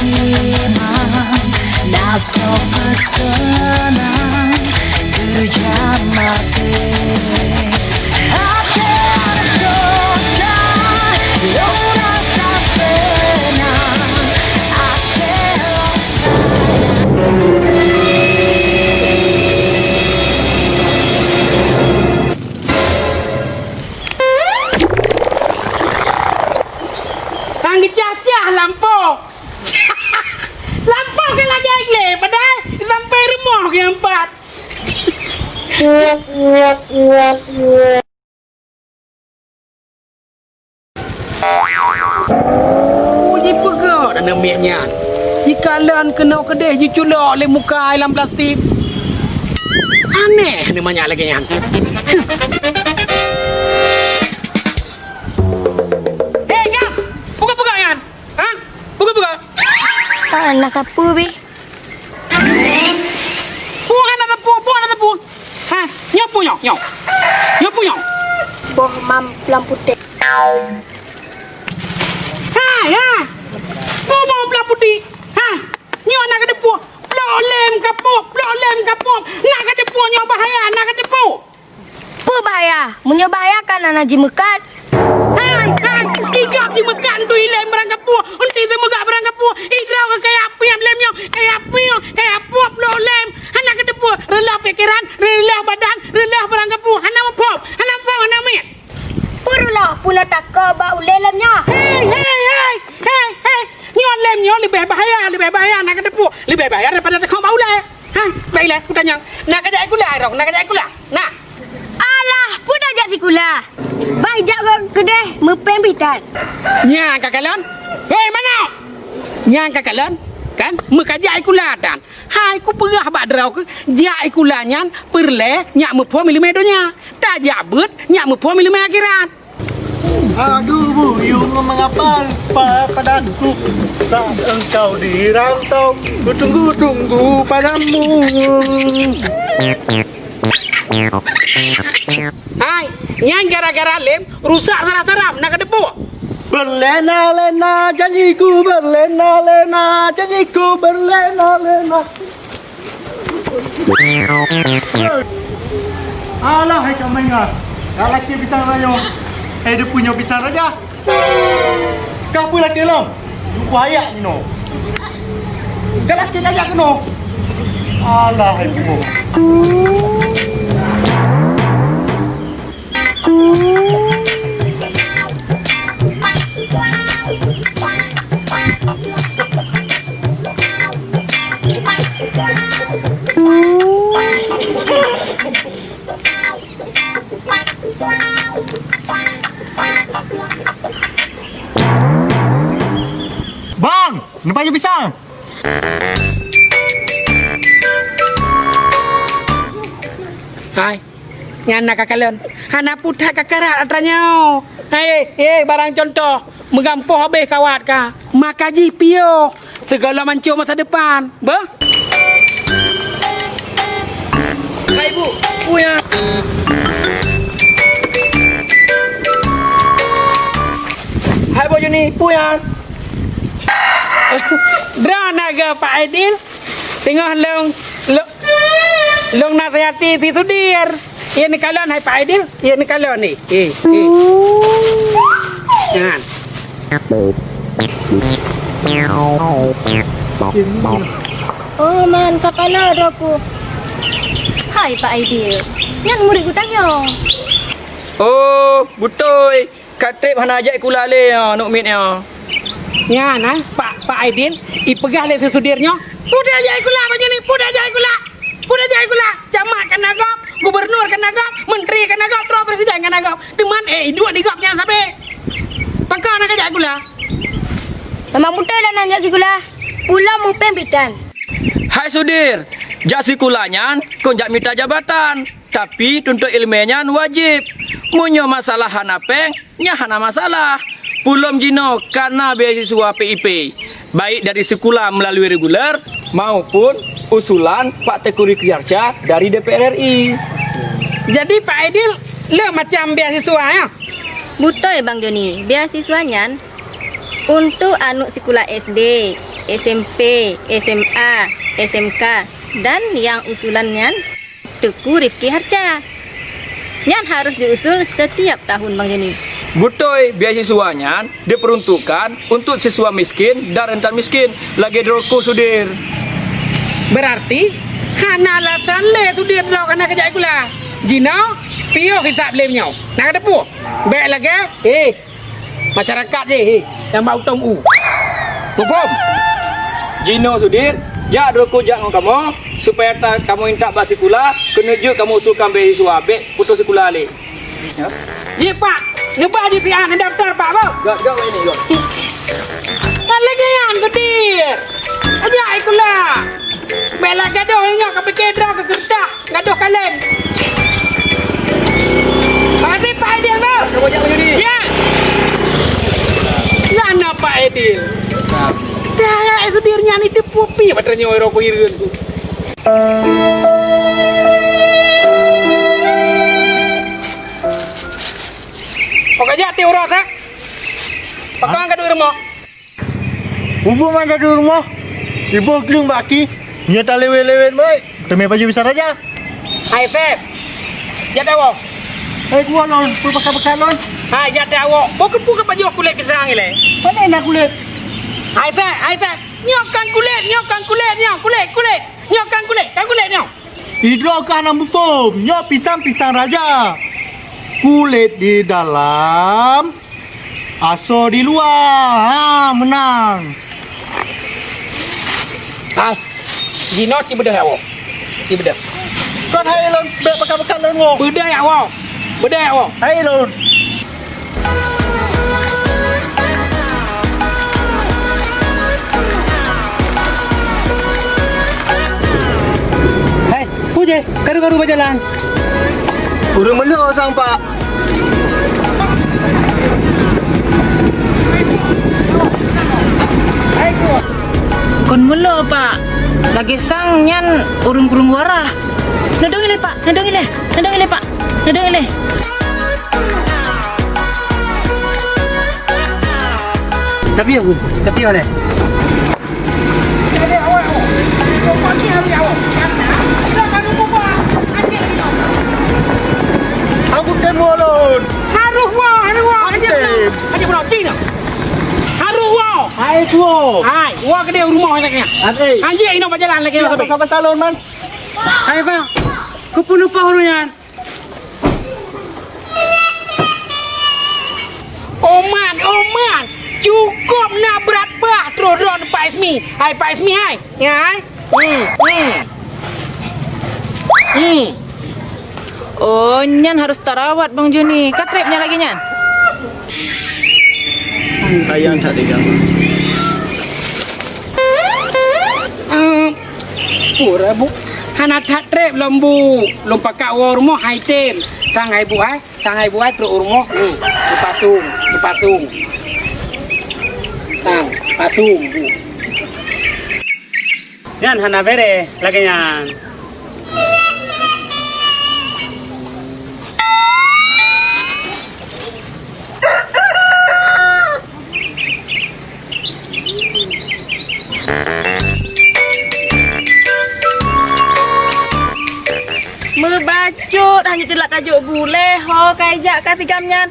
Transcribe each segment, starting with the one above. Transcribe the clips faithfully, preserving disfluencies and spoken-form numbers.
Iman, na soe peuseunang keureuja maté. Até soe ka lôn rasa seunang, até lôn sayang. Hang geucah-cah lampôh. Lampôh ka lagèe glé, padahai sampai rumoh geuh nyan pat. Oh, jipeugöt aneuk miet nyan. Jikalon keunoe keudeh jiculok lé muka lam plastik. Aneh aneuk manyak lagèe nyan. Hei, Gam! Peugah-peugah nyan! Ha? Peugah-peugah! Ah, na sapeue beh? Peue hana sapeue, peue hana sapeue. Ha, nyoe peue nyoe, nyoe. Nyoe peue nyoe. Boh mam plam putéh. Ha, ya. Peue boh plam putéh. Ha, nyoe na kateupeue. Blok lem kapok, blok lem kapok. Na kateupeue nyoe bahaya, na kateupeue. Peue bahaya? Meunyoe bahaya kan hana jimeukat. Hai, hai, i Gam jimeukat untuk ilèe barang kapok, untuk imeugah barang kapok. I droe keu kaya piep lem nyoe, kaya piep, kaya puep lom lem. Hana kateupeue, reuloh pikeran, reuloh badan, reuloh barang kapok. Hana muphom, hana muphom, hana miet. Peue reuloh, peue na takot bak ulèe lem nyoe? Hai, hai, hai, hai, hai. Nyoe lem nyoe leubeh bahaya, leubeh bahaya na kateupeue. Leubeh bahaya daripada takot bak ulèe. Ha, baiklah, kutanyong. Na kajak sikula, Rong? Na kajak sikula? Na. Alah, peue tajak sikula? Bah jak keudeh meupéng bitan. Nyang kakalon? Hei, manok! Nyang kakalon? Kan? Meukajak sikula tan. Hai, kupeugah bak droe keuh, jak sikula nyan peureulèe nyak muphom ileumèe donya. Tajak beuet nyak muphom ileumèe akhirat. Aduh, buyung mengapa lupa padaku, saat engkau di rantau, kutunggu-tunggu padamu. Hai, nyan gara-gara lem rusak saraf-saraf, na kateupeue? Berlena-lena janjiku, berlena-lena janjiku, berlena-lena. Alah, hai Kak Maingat. Kak lakèe pisang rayoe. Hai, deungoe nyoe pisang raja. Kah peue lakèe lom? Lupa ayak jinoe. Kak lakèe tajak keunoe. Alah, hai bumoe. Bang, nampak je pisang. Hai, nyan na kakalon. Hana putat kakarat atra nyoe. Hai, eh, barang contoh. Meugampông habéh kawat ka. Maka jih piôh. Segala mancung masa depan. Beuh? Hai, Bu. Peue nyan? Hai, Bu Juni. Peue nyan? Droeneuh geuh Pak Aidil. Teungoh lôn, lôn, lôn nasihati si Sudir. Iya neukalon hai Pak Aidil, iya neukalon ni. Eh, eh. Nyan. Oh, man, ka pala droe ku. Hai, Pak Aidil. Nyan murit geutanyoe. Oh, beutôi. Ka trép hana jak sikula lé nyoe, aneuk miet nyoe. Nyan, ah, Pak, Pak Aidil, ipeugah lé si Sudir nyoe, "Peue tajak sikula bak nyoe ni, peue tajak sikula? Peue tajak sikula? Camat ka na gob, gubernur ka na gob, menteri ka na gob, droe presiden ka na gob. Teuma, eh, iduek di gob nyan sabe. Pakon hana kajak sikula?" Memang beutôi lah na jak sikula. Pulo meupéng bitan. Hai Sudir, jak sikula nyan kon jak mita jabatan. Tapi, tuntut ileumèe nyan wajéb. Meunyoe masalah hana péng, nyan hana masalah. Pulom jinoe ka na beasiswa P I P, baik dari sikula meulalu reguler maupun usulan Pak Teuku Rifki Harsya dari D P R R I. Jadi, Pak Aidil, le macam beasiswa, ya? Beutôi, Bang Joni. Beasiswa nyan untuk aneuk sikula S D, S M P, S M A, S M K, dan nyang usulan nyan Teuku Rifki Harca. Nyan harôh jiusul setiap tahun, Bang Joni. Beutôi, beasiswa nyan diperuntukkan untuk siswa miskin dan rentan miskin, lagée droe ku Sudir. Berarti hana alasan lé Sudir droe hana kajak sikula. Jinoe, piôh hisab lé nyoe. Na kateupeue? Bék lagée, eh, masyarakat jih, eh, nyang bak utông u. Muphom? Jinoe Sudir, jak droe ku jak ngon kamoe, supaya ta-, kamoe intat bak sikula, keuneuk jeuet kamoe usulkan beasiswa, bék putus sikula lé. Jih, Pak, neuba jih piah neudaftar, Pak, boh. Gak, gak ini, gak. Kan lagée nyan, Sudir. Ajak sikula. Bék lagée gadôh nyoe ka pike droe keu keureutah, gadôh kaleng. Mari, Pak Edil, boh. Kamu jak menyudi. Ya. Lah na Pak Edil. Dah, Sudir nyan itu pupi, baterai nyoe rokok ireuen tu. Pakon jak tiep uroe, eh? Pakon ka duek rumoh? Ubeut man ka duek rumoh. Iboh gleueng bak aki. Nyoe talewet-lewet baik. Teumé baju bisa raja. Hai, Feb. Jak tawoe. Hai, kuah lôn. Peue pakai-pakai lôn? Hai, jak tawoe. Peue keupeue ka pajoh kulét pisang ilée? Pane na kulét? Hai, Feb. Hai, Feb. Nyoe kan kulét, nyoe kan kulét, nyoe kulét, kulét. Nyoe kan kulét, kan kulét nyoe. Idroe ka hana muphom, nyoe pisang-pisang raja. Kulét di dalam, asoe di luwa. Ha, meunang. Hai, jinoe ci beudôh ya, woe. Ci beudôh. Kon hai lôn, bék peugah-peugah lôn, woe. Beudôh ya, woe. Beudôh ya, woe. Hai lôn. Hai, peue jih? Karu-karu bajalan. Ureueng meunyoe sang, Pak. Kon meunyoe, Pak. Lagée sang nyan ureueng-ureueng wara. Neudong ilée, Pak. Neudong ilée. Neudong ilée, Pak. Neudong ilée. Tapi ya, Bu. Tapi ya, leh. Aku tem ulôn. Harôh woe, harôh woe. Aku tem. Aja pula cina. Harôh woe. Hai, tuo. Hai, woe keudeh rumoh lagée nyan. Hai. Anjing inoe bajalan lagée nyan. Apa salah, Man? Hai, Bang. Keupeue lumpah ureueng nyan? Oman, Oman, cukôp na brat bah troh droe Pak Ismi. Hai Pak Ismi hai. Ya, hai. Hmm, hmm. Hmm. Oh, nyan harôh tarawat Bang Joni. Ka trép nyan lagée nyan. Sayang that digama. Pura, Bu. Hana that trép lom, Bu. Lôn pakat woe rumoh hai tem. Sang hai Bu hai. Sang hai Bu hai trok u rumoh. Ni. Dipasung, dipasung. Sang, pasung, Bu. Nyan hana bere lagée nyan. Meubacut hana teulat tajok bulée ho kai jak ka sigam nyan.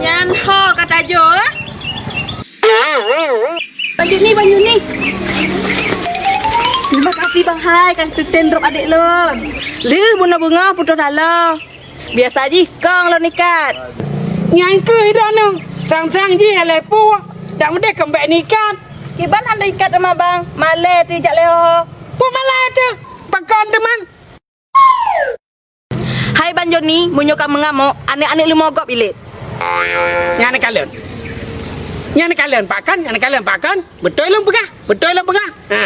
Nyan ho ka tajok. Bang Joni, Bang Joni. Terima kasih Bang hai, kan tuten rok adek lôn. Lheuh bunoe beungoh putôh taloe. Biasa jih kong lôn ikat. Nyang keuh droeneuh, sang-sang jih alai puek. Dak meudeh keumbek nikat. Kiban hana ikat teuma Bang, malée teuh jak lé ho. Peue malée teuh? Pakon teuma? Hai Bang Joni, meunyoe ka meungamok, aneuk-aneuk leumo gob ilét. Nyan kalon. Nyan kalon pakon, nyan kalon pakon. Beutôi lôn peugah, beutôi lôn peugah. Ha.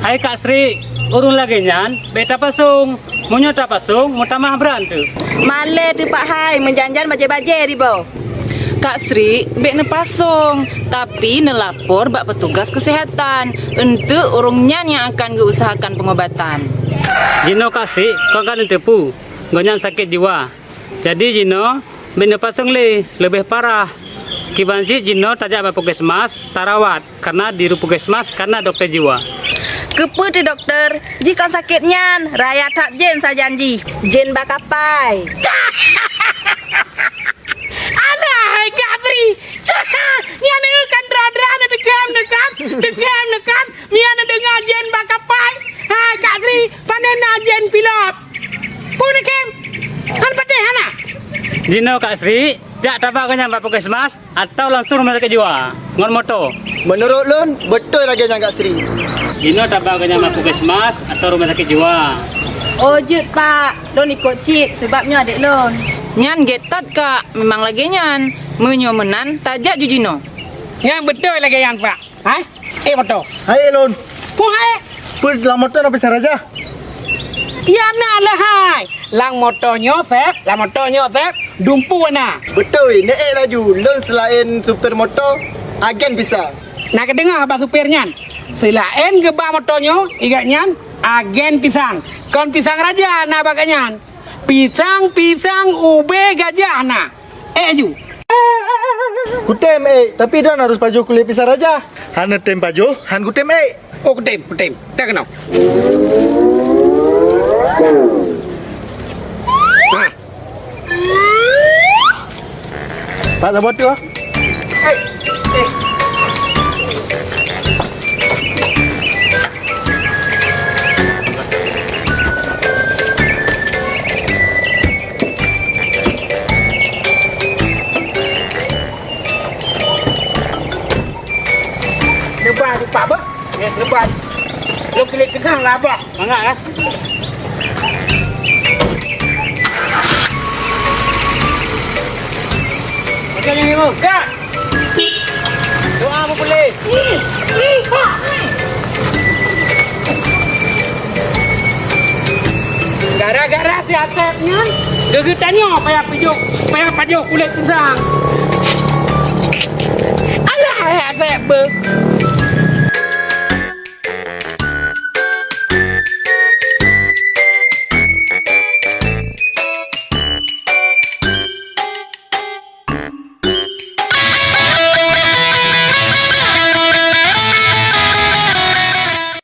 Hai Kak Sri, ureueng lagée nyan bék tapasong. Meunyoe tapasong, meutamah brat teuh. Malée teuh Pak hai, meujan-jan bajée-bajée diboh. Kak Sri, bék neupasong, tapi neulapor bak petugas kesehatan. Enteuk ureuëng nyan nyang akan geuusahakan pengobatan. Jinoe Kak Sri, kon ka neuteupeue, gobnyan sakét jiwa. Jadi jinoe bék neupasong lé, leubeh parah. Kiban cit jinoe tajak bak puskesmas, tarawat. Karena di puskesmas kana dokto jiwa. Keupeue teuh dokto? Jih kon sakét nyan, raya that jén sajan jih. Jén bak kapai. Alah, hai Kak Sri. Nyan kan dra-dra na deukam, deukam, deukam, deukam. Mian na deungoe jén bak kapai. Hai Kak Sri, pané na jén pilot. Pun kem. Han patéh hana. Jinoe Kak Sri, jak tabak gobnyan bak puskesmas. Atawa langsung rumoh sakét jiwa ngon moto. Meunurot lôn, beutôi lagée nyan Kak Sri. Jinoe tabak gobnyan bak puskesmas atawa rumoh sakét jiwa. Oh jeuet Pak, lôn ikot cit, sabab nyoe adék lôn. Nyan gét that Kak, memang lagée nyan. Meunyoe meunan, tajak ju jinoe. Nyan beutôi lagée nyan Pak. Hai, ék moto. Hai lôn. Pun hai. Peue lam moto na pisa raja? Iya na lah hai. Lam moto nyoe Sép, lam moto nyoe Sép, dumpeue na. Beutôi, neuék laju. Lôn seulaén supir moto, agen pisa. Na kadeungoe haba supir nyan? Seulaén geuba moto nyoe, igat nyan agen pisang. Kon pisang raja na bak nyan. Pisang-pisang ubé gajah na. Ék ju. Kutem ék, tapi dan harus pajoh kulét pisang raja. Hana tem pajoh, han kutem ék. Oh kutem, kutem. Dah kena. Pak sabar tu ah. Leubah di pak bah. Leubah. Lo kulit kekang lah bah. Mangat eh. Macam ni bu. Dah. Doa apa boleh? Gara-gara si Asep nyan, geugeutanyoe payah pajoh, payah pajoh kulét pisang. Alah hai Asep beuh.